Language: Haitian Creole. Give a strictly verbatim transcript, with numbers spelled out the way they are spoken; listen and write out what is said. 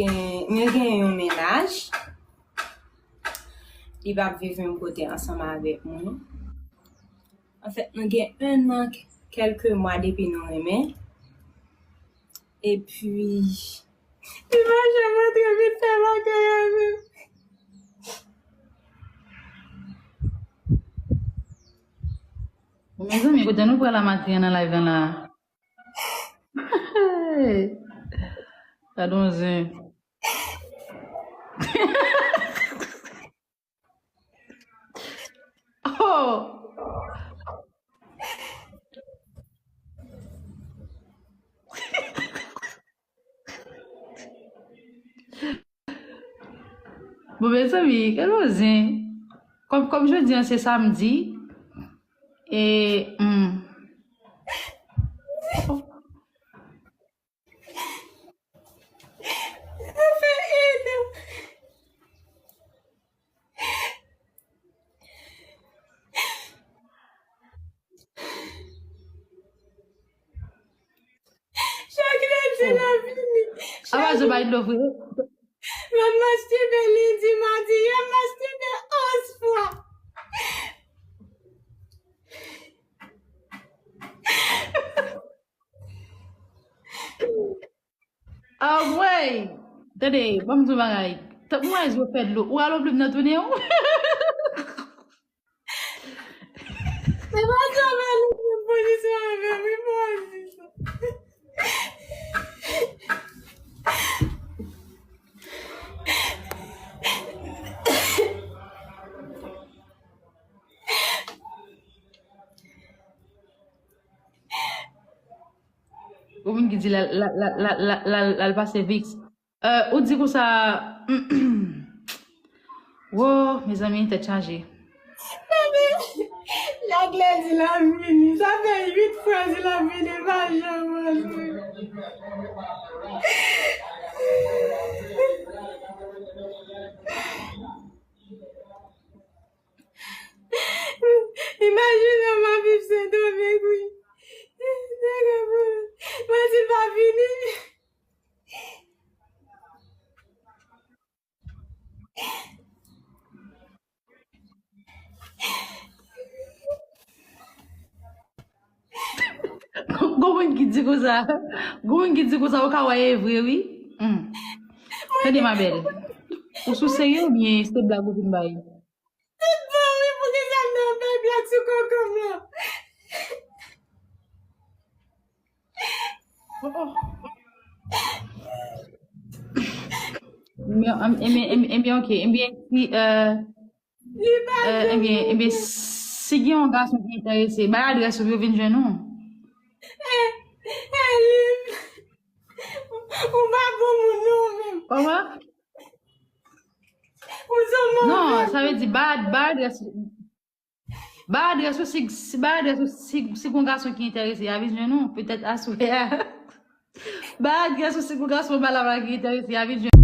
Gen, mwen gen yon mennaj. Li p ap viv menm kote ansanm avèk mwen. Anfèt, nou gen un an, kèlke mwa depi nou renmen. Epi, li pa janm antre vin fè bagay avè m. Bon, mezanmi, kote nou pral la maten an nan live lan la? Gad yon zen. Oh! Bon, mezanmi, gad yon zen. Kòm, kòm jodi a se samdi, e, hmm. Chak lendi l ap vini. Apa je bay dlo vre? M ap mastibe lendi, madi, yè m mastibe onz fwa. Anmwey! Tande, ban m di w bagay. Tank mwen wè zye w fè dlo. Ou rale w plim nan tounen w? Se pa sa, men li pran pozisyon avè m, li pran pozisyon. Ou moun ki di l al, l al, l al, l al, l al, l al pase Vicks. Euh, ou di konsa, wo, mezanmi, tèt chaje. Chak lendi l ap vini, sa fè uit fwa l ap vini, l pa janm rantre. Imajine w, m ap viv Sendomeng, wi. Mwen di l pa vini. Gon moun ki di konsa, gon moun ki di konsa, ou ka wè e vre, wi. Hmm. Tande, ma belle. Ou sou serye oubyen se blag ou vin bay? Tout bon, wi, poukisa m nan fè blag sou konkonm lan? Oh, oh. Ebyen, em, em, em, ebyen, ok. Ebyen, si, euh, euh, ebyen, ebyen, si gen yon gason ki enterese, bay adrès ou pou yo vin jwenn ou. Eh, eh, Lil. Ou pa bon moun non, ou menm. Kòman? Ou se yon move moun. Non, sa vle di, bay, bay adrès, bay adrès ou si, si, bay adrès ou si, si gon gason ki enterese, y a vin jwenn ou, petèt aswè a. Bay adrès ou si gon gason malab la ki enterese, y a vin jwenn ou.